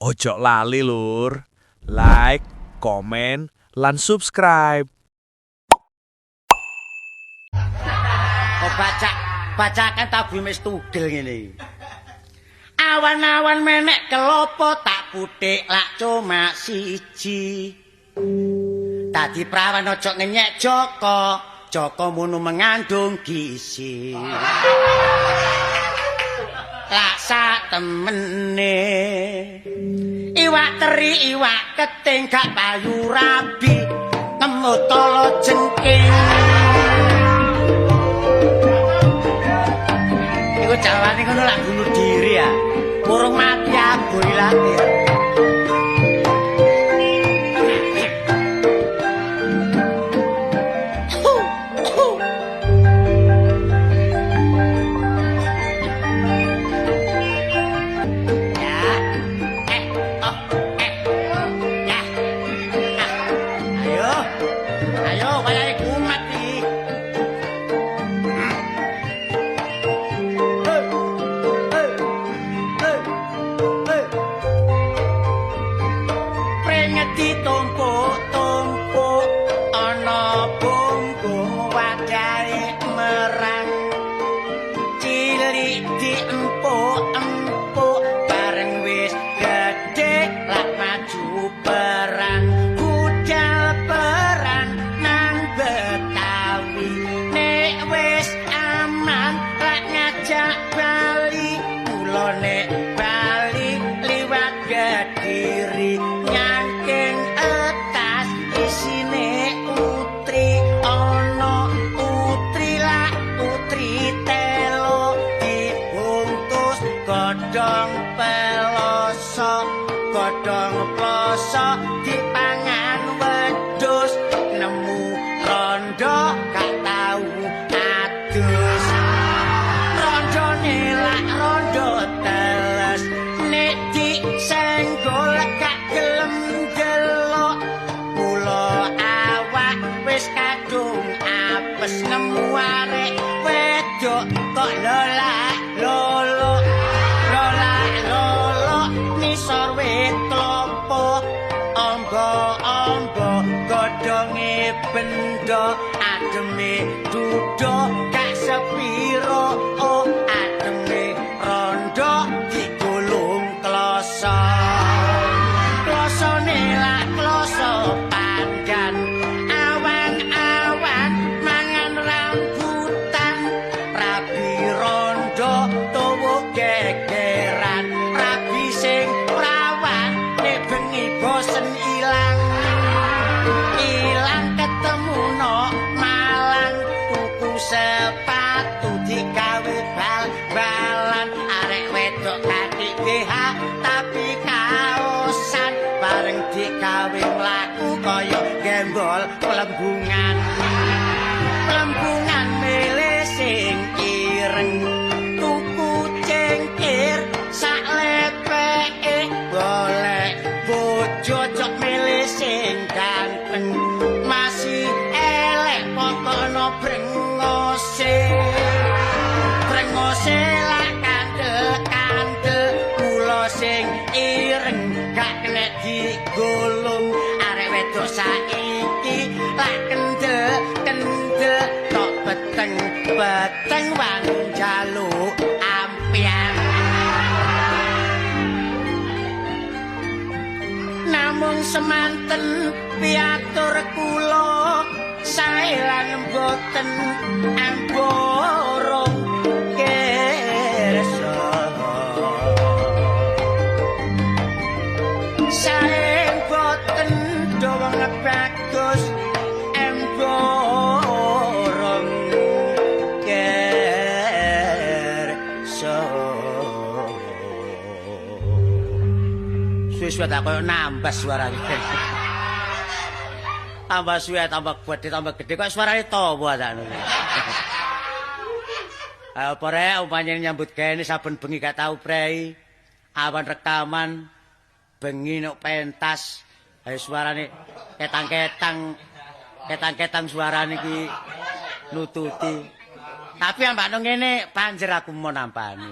Ojo lali, Lur. Like, komen, lan subscribe. Kok bacakan tabu wis tugel ngene iki. Awan-awan menek kelopo tak putik lak cuma siji. Dadi prawan ojo ngenyek Joko, Joko munu mengandung gizi. Lak sak temene. Iwak teri, iwak keting gak payu rabi, ngemut tolo jengking. Iku jawane ngono lak bunuh diri ya. Urung mati abu ilate. Ya. Eh, oh, eh. Ya. Ah. Ayo. Ayo, wayahe kumat iki. Hey, hey, hey, hey. Pringet ditumpuk-tumpuk ana bumbung wadahe merang. Cilik diempuk-empuk bareng wis gedhe lak maju perang. Budal perang nang Betawi nek wis aman lak ngajak bali. Kula nek bali liwat Kediri nyangking etas isine utri. Ana utri lak utri telo dibungkus godhong peloso, godhong ploso dipangan wedhus. Nemu rondo gak tau adus, rondone lak rondo teles nek disenggol gak gelem delok. Kula awak wis kadung apes nemu arek wedok kok lolak lolok lolak lolok nisor wit klopo. Ombo-ombo godhonge bendo ademe dudo gak sepiro. Oh ademe rondo digulung kloso, klosone lak kloso pandan. Awan-awan mangan rambutan, rabi rondo tuwa gegeran. Rabi sing prawan nek bengi bosen ilang, ilang ketemu no Malang. Tuku sepatu digawe bal-balan, arek wedok katik BH tapi kaosan. Bareng digawe mlaku kaya gembol plembungan, plembungan milih sing ireng. Tuku cengkir sak lepeke, golek bojo cok milih sing ganteng. Masih elek pokokno brengose, brengose lak kandel-kandel. Kula sing ireng gak kena digulung. Arek wedok saiki lak kendel-kendel tok peteng peteng wani njaluk ampian. Namung semanten piatur kula sae lan mboten amborong kersa. Sae mboten dawa bagus emborong kersa. Suwe-suwe tak koyo nambah suarane. Tambah suwe tambah gede tambah gede kok suarane tawa sakno. Ayo apa rek umpamane nyambut gawe saben bengi gak tau prei. Awan rekaman bengi nek pentas ayo suarane ketang-ketang ketang-ketang suarane iki nututi. Tapi ambakno ngene panjer aku mau nampani.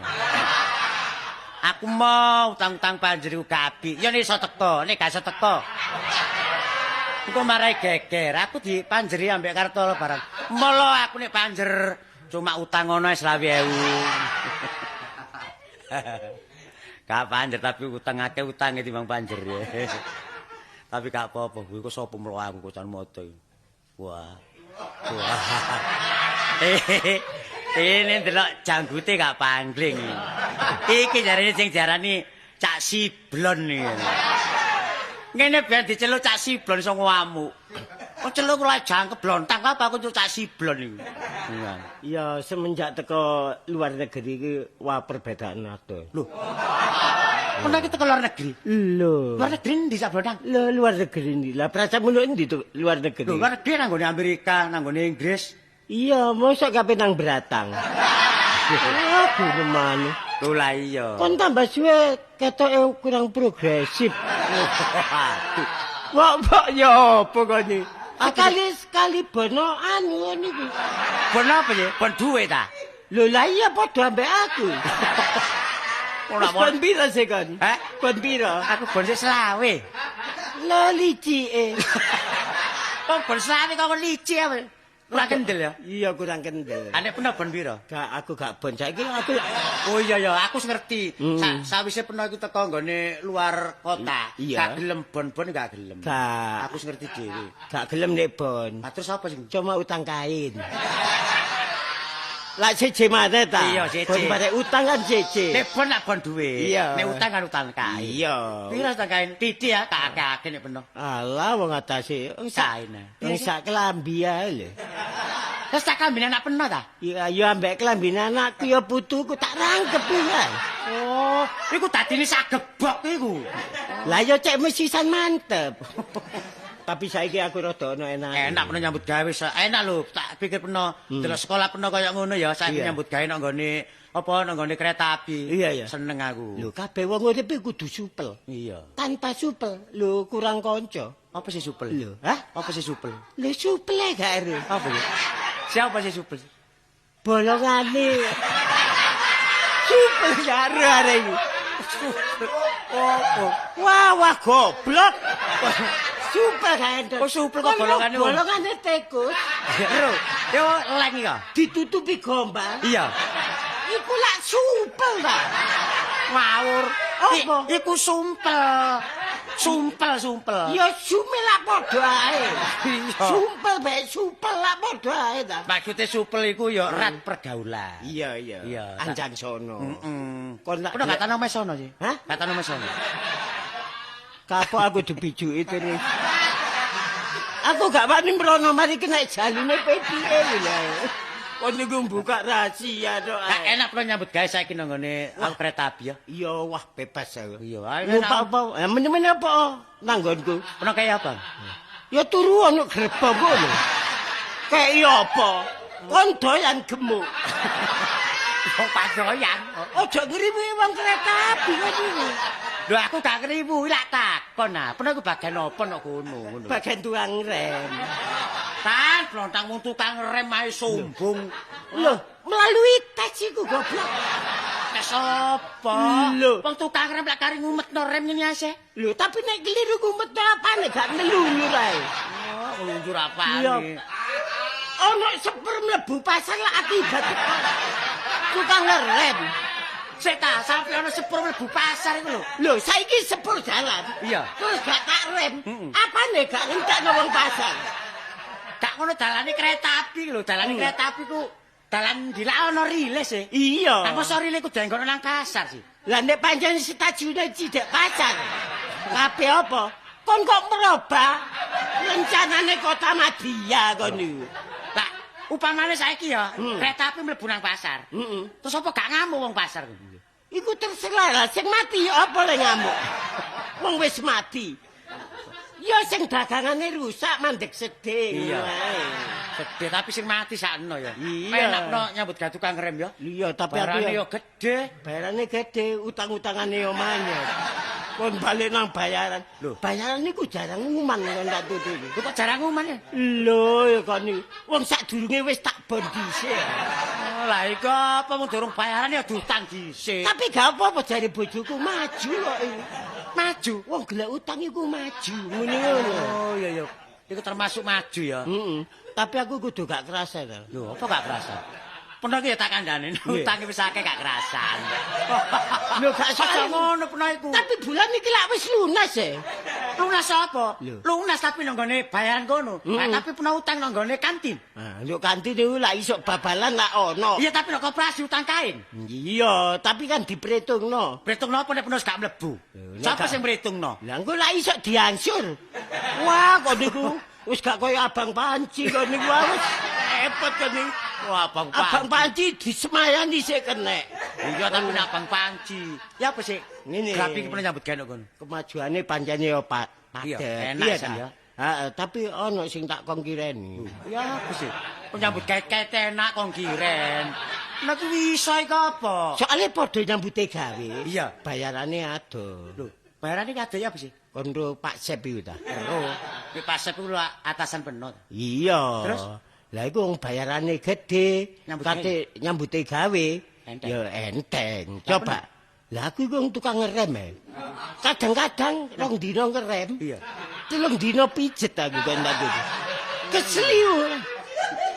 Aku mau utang-utang panjer iku gak apik. Ya nek iso teko, nek gak iso teko. Engko marai geger, aku dipanjeri ambek Kartolo barang. Molo aku nek panjer cuma utang ngono 25.000. Gak panjer tapi utang akeh utange timbang panjer. Tapi gak apa-apa, kuwi kok sapa mlo aku kocan moto iki. Wah. Wah. Ini ndelok janggute gak pangling. Iki jarene sing diarani Cak Siblon iki. Ngene ben diceluk Cak Siblon iso ngamuk. Kok celuk ora jangkep blontang apa aku celuk Cak Siblon iku. Iya. Ya semenjak teko luar negeri iki wah perbedaan akeh. Lho. Pernah kita ke luar negeri? Lho. Luar negeri ndi Cak Blontang? Lho luar negeri ndi? Lah perasaanmu ndi tuh luar negeri? Lho, luar negeri nang nggone Amerika, nang nggone Inggris. Iya, mosok kabeh nang Bratang. Aduh, remane. Lho lah iya. Kon tambah suwe ketoke kurang progresif. Aduh. Wah, mbok ya apa kon iki? Sekali-sekali bono anu niku. Bon apa ya? Bon duwe ta? Lho lah iya padha ambek aku. Ora Wis bon pira sih kon? Heh? Bon pira? Aku bon sik selawe. Lah licike. Wong bon selawe kok licik apa? Kurang kendel ya? Iya kurang kendel. Ane pernah bon pira? Gak aku gak bon saiki aku Oh iya ya, aku wis ngerti. Sawise pernah iku teko nggone luar kota, Iya. gak gelem bon-bon gak gelem. Gak. Aku wis ngerti dhewe. Gak gelem nek bon. Lah terus apa sing? Cuma utang kain. Lah siji maneh ta? Iya, siji. Bon bare utang kan siji. Nek bon lak bon duwe. Iya. Nek utang kan utang kain. Iya. Pira utang kain? Titik ya, tak akeh-akeh nek peno. Alah wong atase wong sak Kain. wong sak kelambi ae lho. Terus tak klambine anak peno ta? Iya ya ambek klambine anakku ya putuku tak rangkep ya. Oh, iku dadine sak gebok iku. Lah ya cek mesisan mantep. Tapi saiki aku rada ono enak. Enak peno nyambut gawe, enak lho, tak pikir peno delok sekolah peno kaya ngono ya, saiki Iya. nyambut gawe nang nggone apa nang nggone kereta api. Iya, iya. Seneng aku. Lho kabeh wong urip iku kudu supel. Iya. Tanpa supel lho kurang kanca. Apa sih supel? Lho, hah? Apa sih supel? Lho supel e gak ero. Apa ya? Siapa sih supel? Bolongane. Supel gak ero arek iki. Apa? Wah, wah goblok. Supel gak endo. Oh, supel kok bolongane. Bolongane tikus Ero. Yo leng iki. ditutupi gombal. Iya. Iku lak supel ta. Ngawur. Apa? Iku sumpel. Sumpel, sumpel. Ya sume lak padha ae. Iya. Sumpel bae supel lak padha ae ta. Maksude supel iku ya erat pergaulan. Iya, iya. Iya. Anjang sono. Heeh. Kon lak Kono gak tano mesono sih. Hah? Gak tano mesono. Kapok aku dibijuki terus. Aku gak wani mrono mari kena jalune PTE lho. Kon niku buka rahasia tok. Gak enak pernah nyambut gawe saiki nang nggone aku kereta api ya. Iya, wah bebas aku. Iya, ayo Numpak apa? Men-men apa nang nggonku? Pernah kaya apa? Ya turu ono gerbong ngono. Kayak apa? Kon doyan gemuk. Wong padoyan. Ojo ngriwi wong kereta api kok niku. Lho aku gak ngriwu, lak takon ah. Pernah aku bagian apa nok kono ngono. Bagian tukang rem. Tan blontang wong tukang rem ae sombong. Lho, melalui tes iku goblok. Tes apa? Lho. Wong tukang rem lak kari ngumetno rem ngene ase. Lho, tapi nek keliru ngumetno apane gak ngelunjur ae. Oh, ngelunjur apane? Ono sepur mlebu pasar lak akibat tukang ngerem. Sik ta, sampe ono sepur mlebu pasar iku lho. Lho, saiki sepur jalan. Iya. Terus gak tak rem. Apane gak ngentekno wong pasar? Gak ngono dalane kereta api lho, dalane kereta api ku dalan ndi lak ono rile sih. Iya. Lah mosok rile ku denggono nang pasar sih. Lah nek pancen stasiune cidek pasar. Kabeh apa? Kon kok merubah rencanane Kota Madya kon niku. Lah upamane saiki ya, kereta api mlebu nang pasar. Terus apa gak ngamuk wong pasar kuwi? Iku terserah lah, sing mati apa le ngamuk. Wong wis mati. Ya sing dagangane rusak mandek sedih. Iya. Sedih tapi sing mati sakno ya. Iya. Enakno nyambut gawe tukang rem ya. Iya, tapi aku Barane ya yo gedhe. Bayarane gedhe, utang-utangane yo manyet. Kon balik nang bayaran. Lho. Bayaran niku jarang nguman kon tak tutuki. Lho kok jarang nguman ya? Lho, ya kon niku. Wong sadurunge wis tak bon dhisik. Oh, Lah iku apa mung durung bayaran ya diutang dhisik. Tapi gak apa-apa jare bojoku maju kok iku. Maju. Wong golek utang iku maju, ngene ngono. Oh iya iya. Iku termasuk maju ya. Heeh. Tapi aku kudu gak kerasa ta. Lho, apa gak kerasa? Peno iki ya tak kandhane, utang wis akeh gak kerasan. Lho gak Aja soal ngono peno iku. Tapi bulan iki lak wis lunas e. Lunas apa? Lho. Lunas tapi nang nggone bayaran kono. Lah tapi peno utang nang nggone kantin. Ah, lho kantin iku lak iso babalan lak ono. Iya tapi nang koperasi utang kain. Iya, tapi kan diperhitungno. Perhitungno apa nek peno gak mlebu? Lho, Sapa gak- sing perhitungno? Lah engko lak iso diangsur. Wah, kok niku wis gak koyo abang panci kok niku wis repot kok niku. Wah, abang panci. Abang panci disemayani sik kenek. Iya tapi nek abang panci. Ya apa sih? Ngene. Grapi ki pernah nyambut gawe kono. Kemajuane pancene ya Iya, padet. enak Iya san ta? ya. Heeh, tapi ono sing tak kon kireni. Ya apa sih? Kok nyambut gawe enak kok kiren. Lah kuwi iso iku apa? Soale padha nyambute gawe. Iya. Bayarane ado. Lho, bayarane kabeh ya apa sih? Kondo Pak Sep iku ta. Ero. Nek Pak Sep iku lho atasan penuh. Iya. Terus? Lah iku wong bayarane gedhe, Nyambut kate nyambute gawe Enteng. ya enteng. Lah, Coba. Lah aku iku wong tukang ngerem e. Kadang-kadang rong dina ngerem. Iya. Telung dina pijet aku kon tak iku. Kesliu.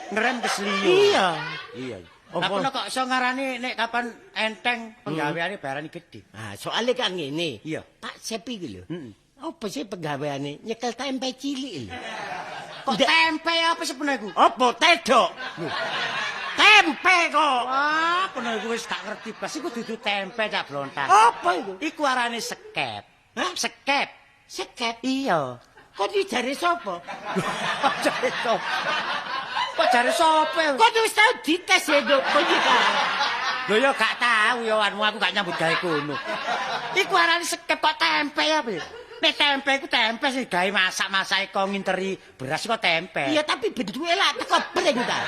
Ngerem kesliu. Iya. Iya. Apa? Lah kok iso ngarani nek kapan enteng penggaweane bayarane gedhe. Nah, soalnya kan ngene. Iya. Pak Sep iki lho. Heeh. Apa sih penggaweane? Nyekel tempe cilik lho. Kok tempe apa sih peno iku? Apa tedok? Tempe kok. Wah, peno iku wis gak ngerti blas iku dudu tempe cak blontang. Apa iku? Iku arane sekep. Hah? Sekep. Sekep. Iya. Kok dijare sapa? Jare sapa? Kok jare sapa? Kok wis tau dites ya, Nduk? Kok iki ta? Lho ya gak tau ya anmu aku gak nyambut gawe kono. Iku arane sekep kok tempe ya piye? Nek tempe iku tempe sing gawe masak-masake kok nginteri beras kok tempe. Iya, tapi bentuke lak teko pring ta.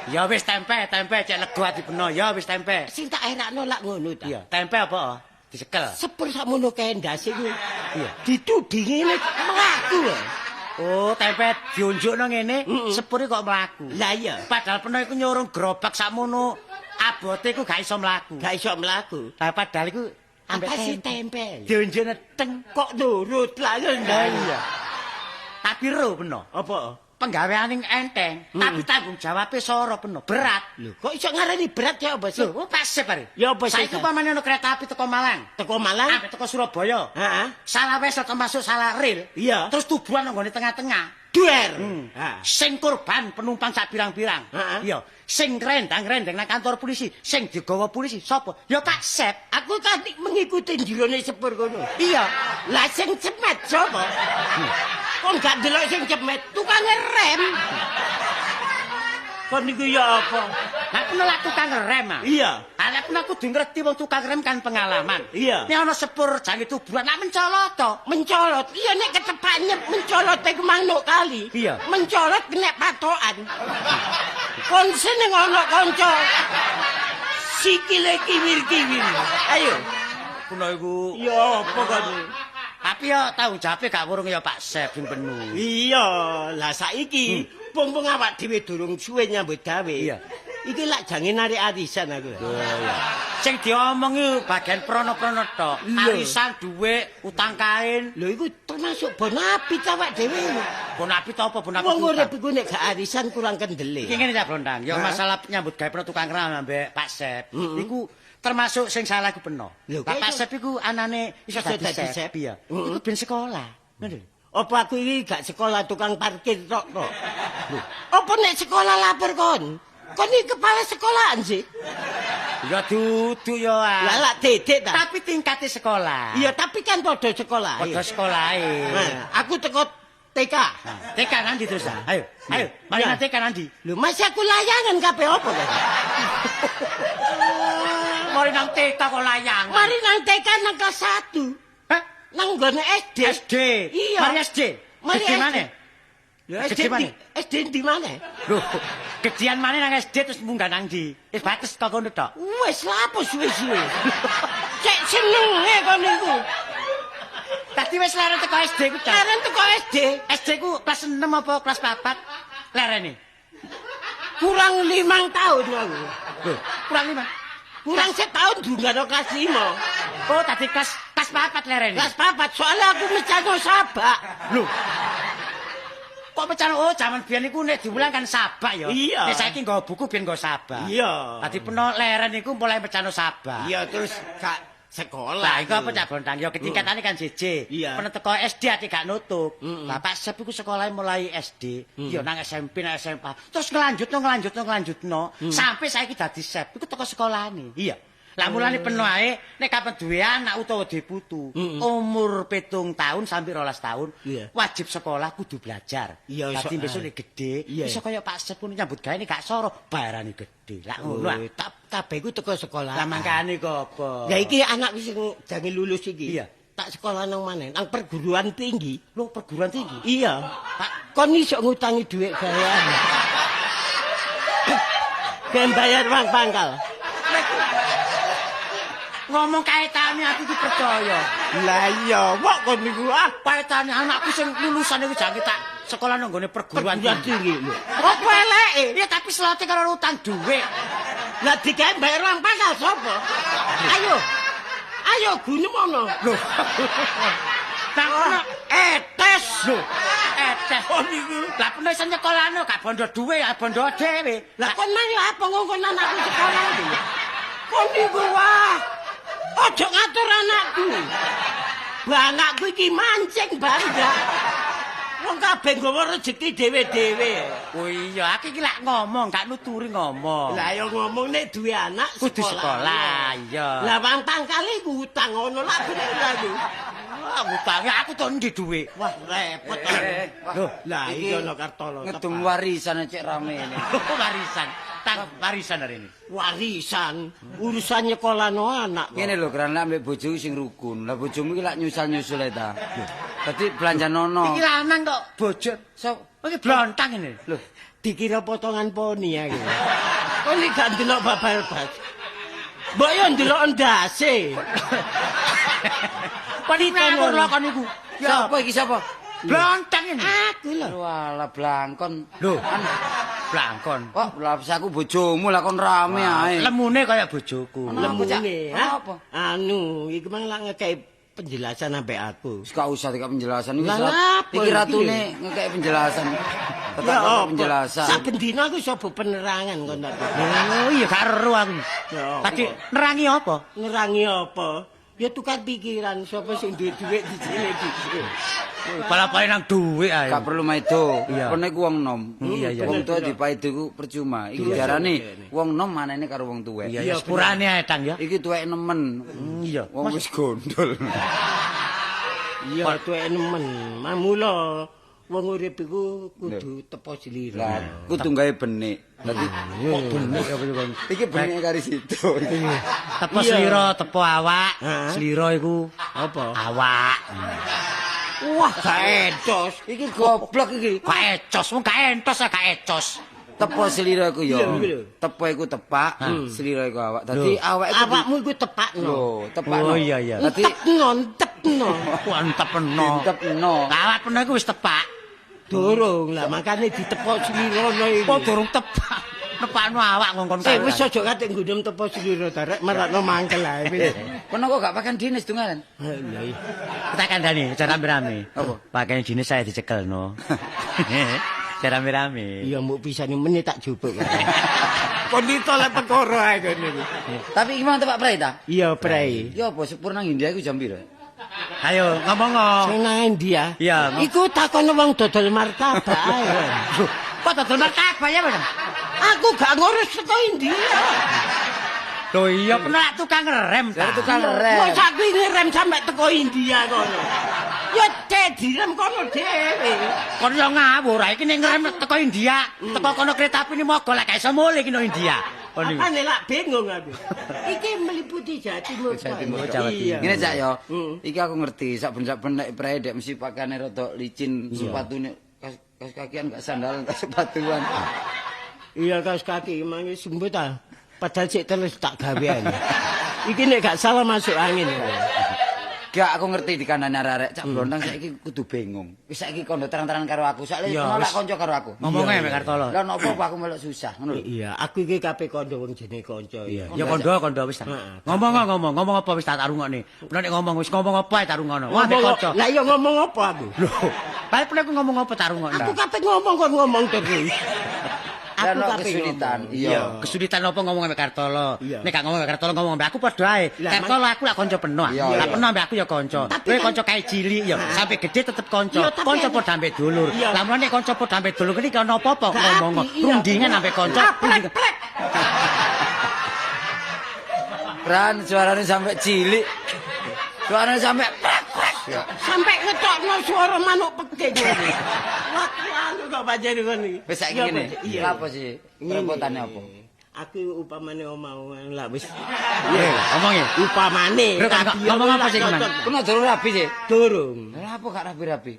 Ya wis tempe, tempe cek lega ati peno. Ya wis tempe. Sing tak erakno lak ngono ta. Iya, tempe apa? Disekel. Sepur sakmono kae ndase iku. Iya. Ditudingi ngene mlaku. Oh, tempe diunjukno ngene, sepure kok mlaku. Lah iya, Padahal peno iku nyurung gerobak sakmono abote iku gak iso mlaku. gak iso mlaku. Lah padahal iku ambek Apa sih tempe? Diunjukno teng. Kok nurut lah Lah iya. Tapi ro peno. Apa? Penggaweane enteng, tapi tanggung jawabe soro peno, berat. Lho, kok iso ngarani berat ya apa sih? Lho, oh, Pak Sep are. Ya apa sih, Saiki Kak? upamane ono kereta api teko Malang, Teko Malang? ambek teko Surabaya. Heeh. Salah wes termasuk salah rel. Iya. Terus tubuhan nang nggone tengah-tengah. Duer. Ha. Sing korban penumpang sak pirang-pirang. Heeh. Iya, sing rendang-rendeng nang kantor polisi, sing digawa polisi sapa? Ya Pak Sep. Aku kan mengikuti jerone sepur kono. Iya. Lah sing cemet sapa? Kok gak delok sing cemet, tukang rem. Kon niku ya apa? Lah peno lak tukang rem ah. Iya. Lah peno kudu ngerti wong tukang rem kan pengalaman. Iya. Nek ana sepur jange tubuhan lak mencolot to. Mencolot. Iya nek ketepaknya mencolot iku manuk kali. Iya. Mencolot kena patokan. Kon seneng ana kanca. Sikile kiwir-kiwir. Ayo. Kuno iku. Ya apa kon? Tapi ya tanggung jawabe gak wurung ya Pak Sep sing penuh. Iya, lah saiki pumpung awak dhewe durung suwe nyambut gawe. Iya. Iki lak jange narik arisan aku. Iya. Sing diomong iku bagian prono-prono tok. Lho. Arisan dhuwit, utang kain. Lho iku termasuk bonapit awak dhewe. Bonapit apa bonapit? Wong utang? urip iku nek gak arisan kurang kendele. Iki ngene ta Blondang, ya Hah? masalah nyambut gawe peno tukang rem ambek Pak Sep. Iku termasuk sing salah iku peno. Lho, Lah kok Pak iso- Sep iku anane iso Iso dadi dadi sep. sep. Iya. Iku ben sekolah. Ngono lho. Apa aku iki gak sekolah tukang parkir tok tok. Lho, apa nek sekolah lapor kon? Kon iki kepala sekolahan sih. Ya dudu ya. ah. Lah lak dedek ta. Tapi tingkate sekolah. Iya, tapi kan padha sekolah. Padha sekolahe. Nah, aku teko TK. Nah, TK nanti terus ah. Ayo, ayo, mari Iya. nang TK nanti. Lho, masih aku layangan kabeh apa ta? Mari nang TK kok layang. Mari nang TK nang kelas 1. Hah? Nang nggone SD. SD. Iya. Mari SD. Mari Gede SD. mana? Lho, Gede SD mana? SD di mana? Loh, gedean mana nang SD terus munggah nang ndi? Wis bates kok kono tok. Wis lapo suwe-suwe. Cek senenge kon niku. Tadi wis leren teko SD ku ta. Leren teko SD SD ku kelas 6 apa kelas 4? Lerene. kurang 5 tahun aku. Lho, kurang 5. Kurang setahun dunggano kelas 5. Oh, tadi kelas 4 lerene. Kelas 4, soalnya aku mecano sabak. Lho. Kok mecano? Oh, jaman biyen iku nek diulang kan sabak ya. Iya. Nek saiki nggawa buku biyen nggawa sabak. Iya. Dadi peno leren iku mulai mecano sabak. Iya, terus gak sekolah. Lah iku apa Cak Bontang? Ya ketingkatane kan JJ. Iya. Peno teko SD ati gak nutup. Bapak Sep iku sekolahe mulai SD, ya nang SMP, nang SMA. Terus ngelanjutno, sampai saiki dadi Sep. Iku teko sekolahane. Iya. Lah mulane peno ae nek kapan duwe anak utawa duwe putu, umur 7 tahun sampai 12 tahun, wajib sekolah kudu belajar. Iya, Dadi iso, besok nek gedhe, iso kaya Pak Sep ngono nyambut gawe nek gak soro, bayarane gedhe. Lah ngono. Oh, tak kabeh iku teko sekolah. Lah mangkane kok apa? Lah iki anak sing jange lulus iki. Iya. Tak sekolah nang maneh, nang perguruan tinggi. Lho, perguruan tinggi? Iya. Pak, kon iso ngutangi dhuwit gawean. Ben bayar uang pangkal. Ngomong kaitane aku iki percaya. Lah iya, kok kon niku ah Kaitane anakku sing lulusan iku jange tak sekolah nang nggone perguruan perguruan tinggi. tinggi lho. Apa eleke? Iya, tapi selote karo utang dhuwit. Lah digawe bayar uang pangkal sapa? Ayo. Ayo gunemono. Lho. Nang kono Etes. lho. Etes. Kon niku. Lah peno iso nyekolahno gak bondo dhuwit, ya bondo dhewe. Lah kon nang apa ngongkon anakku sekolah iki? Kon niku wah. Ojo ngatur anakku. Bah anakku iki mancing bangga. Wong kabeh nggawa rejeki dhewe-dhewe. Oh iya, aku iki lak ngomong, gak nuturi ngomong. Lah ya ngomong nek duwe anak Kudu sekolah, iya. Lah wong pangkale iku utang ngono lak bener aku. Wah, utange aku to endi dhuwit? Wah, repot. Lho, Lah iki ana Kartolo. Ngedum warisan cek rame ini. Warisan. Tang warisan hari ini. Warisan, urusan nyekolahno anak kok. Ngene lho, Gran, lek ambek bojoku sing rukun. Lah bojomu iki lak nyusal-nyusul ae ta. Dadi belanja nono. Iki lanang kok bojo. Sop. Iki blontang ini. Lho, dikira potongan poni aku. Kon iki gak ndelok babal bas. Mbok yo ndelok ndase. Kon iki ngawur lho kon iku. Sapa iki sapa? Blontang ini. Aku lho. Walah blangkon. Lho, blangkon. Kok lah aku bojomu lah kon rame ae. Lemune kaya bojoku. Lemune, ha? Apa? Anu, iku mang lak ngekeki penjelasan ambek aku. Wis gak usah dikek penjelasan iki. Lah, Iki ratune ngekeki penjelasan. Tetap Ya, penjelasan. Saben dina aku iso penerangan kon tak. Oh iya gak ero aku. Ya, Tadi nerangi apa? Nerangi apa? Ya tukar pikiran sapa sing duwe dhuwit dicilih dhisik. Balapae nang dhuwit ae. Gak perlu maido. Iya. Kono iku wong nom. Iya, iya. Wong tuwa dipaido iku percuma. Iki diarani wong nom manene karo wong tuwek. Iya, iya, sepurane ae Tang ya. Iki tuwek nemen. Iya. Wong wis gondol. Iya, tuwek nemen. Mamula wong urip iku kudu tepo slira. Lah, kudu gawe benik. Dadi Kok benik apa iku? iki benik kari situ. Tepo slira, tepo awak. Hah? Slira iku Apa? awak. Wah, gak entos. Iki goblok iki. Gak ecos, wong gak entos gak ecos. Tepo slira iku ya. Iya, iya. Tepo iku tepak, slira iku awak. Dadi awak iku Awakmu iku tepakno. Lho, tepakno. Oh, iya, iya. Dadi Entepno, entepno. Wah, entepno. entepno. Lah awak peno iku wis tepak. Durung lah, makane ditepok slirane iki. Kok durung tepak? Nepakno awak ngongkon Eh, wis aja katik ngundem tepo slira ta rek marakno mangkel ae wis. Kono kok gak pakai dinas dungalan? Lah iya. Kita kandhani, aja rame-rame. Apa? Pakaian dinas saya dicekelno. Aja rame-rame. Iya mbok pisane menit tak jupuk. Kon ditolak perkara ae kono iku. Tapi iki mang tepak prei ta? Iya, prei. Ya apa sepur nang India iku jam piro? Ayo ngomong. Sing nang India. Iya, Iku takon wong dodol martabak ae. Kok dodol martabak ya, Mas? Aku gak ngurus teko India. Lho iya, pernah tukang rem ta. Lah tukang rem. Masa aku ngerem sampe teko India kono. Ya cek direm kono dhewe. Kon yo ngawur, iki nek ngerem teko India, teko kono kereta api ni mogol lek gak iso mulih ki nang India. Kon niku. Apane lak bingung aku. Iki meliputi Jawa Timur. Jawa Timur. Jawa Timur. Ngene Cak ya. Iki aku ngerti saben-saben nek prei dek mesti pakane rada licin, sepatune kaos kakian gak sandalan, gak sepatuan. Iya kaos kaki mang sembut ta. Padahal sik terus tak gawean. Iki nek gak salah masuk angin. Gak aku ngerti dikandani arek-arek Cak Blontang saiki kudu bingung. Wis saiki kondo terang-terangan karo aku. Soale nolak kanca karo aku. Ngomong ae mek Kartolo. Lah nopo apa aku melok susah ngono lho. Iya, aku iki kabeh kondo wong jenenge kanca. Iya, ya kondo wis ta. Ngomong ngomong apa wis tak rungokne. Nek ngomong wis ngomong apa ae tak rungokno. Wah, ambek kanca. Lah iya ngomong apa aku? Lho, paling pernah aku ngomong apa tak rungokno. Aku kabeh ngomong kon ngomong terus. Aku kesulitan. Iya. Kesulitan apa ngomong ambek Kartolo? Nek gak ngomong ambek Kartolo ngomong ambek aku padha ae. Kartolo aku lak kanca penuh. Lah penuh ambek aku ya kanca. Kowe kanca kae cilik ya, sampai gede tetep kanca. Kanca padha ambek dulur. Lah mulane nek kanca padha ambek dulur iki ana apa-apa ngomong. Rundingan ambek kanca. Ran suarane sampai cilik. Suarane sampai prek prek. Sampai ngetokno suara manuk pekik ngene. Wah, anu kok panjenengan iki. Wis saiki ngene. Lha apa sih? Repotane apa? Aku upamane omah lah wis. Iya, omong ya. Upamane. Ngomong apa sih, Mas? Kono durung rabi sih. Durung. Lha apa gak rabi-rabi?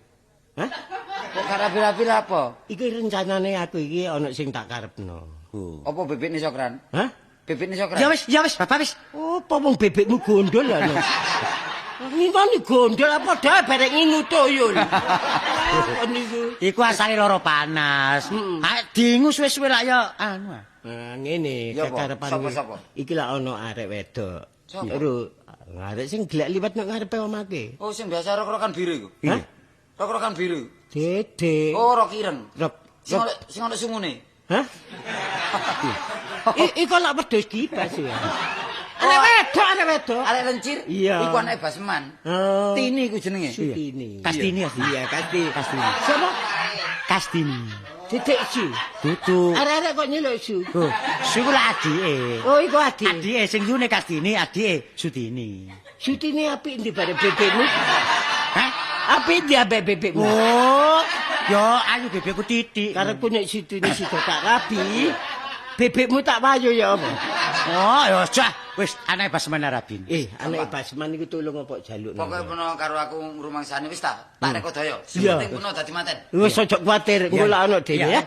Hah? Kok gak rabi-rabi lha apa? Iki rencanane aku iki ana sing tak karepno. Apa bebek sokran? Hah? Bebek sokran. Ya wis, Bapak wis. Apa wong bebekmu gondol lho. Ngingoni gondol apa dae barek ngingu tuyul. Apa niku? Iku asale lara panas. Ha dingu suwe-suwe lak ya anu. Nah, ngene kekarepan. Sapa-sapa? Iki lak ana arek wedok. Lho, arek sing gelek liwat nang ngarepe omahke. Oh, sing biasa rok-rokan biru iku. Hah? Rok-rokan biru. Dede. Oh, rok ireng. Rok sing ana sungune. Hah? Iku lak wedhus kibas ya. Arek wedok, arek lencir. Iya. Iku anake Basman. Oh. Tini iku jenenge. Tini. Kastini ya. Iya, Kastini. Kastini. Sapa? Kastini. Titik Su. Dudu. Arek-arek kok nyeluk Su. Oh, Su iku lak adike. Oh, iku adike. Adike sing yune Kastini, adike Sutini. Sutini apik ndi bare bebekmu? Hah? Apik ndi ambek bebekmu? Oh, ya ayu bebekku titik. Karepku nek Sutini sida tak rabi, bebekmu tak wayu ya apa? Oh, ya cah. Wis anake Basman Arabin. Anake Basman iku tolong apa jaluk. Pokoke peno karo aku ngrumangsani wis ta. Tak rekodaya. Sing penting peno dadi manten. Wis aja kuwatir, engko lak ana dhewe ya.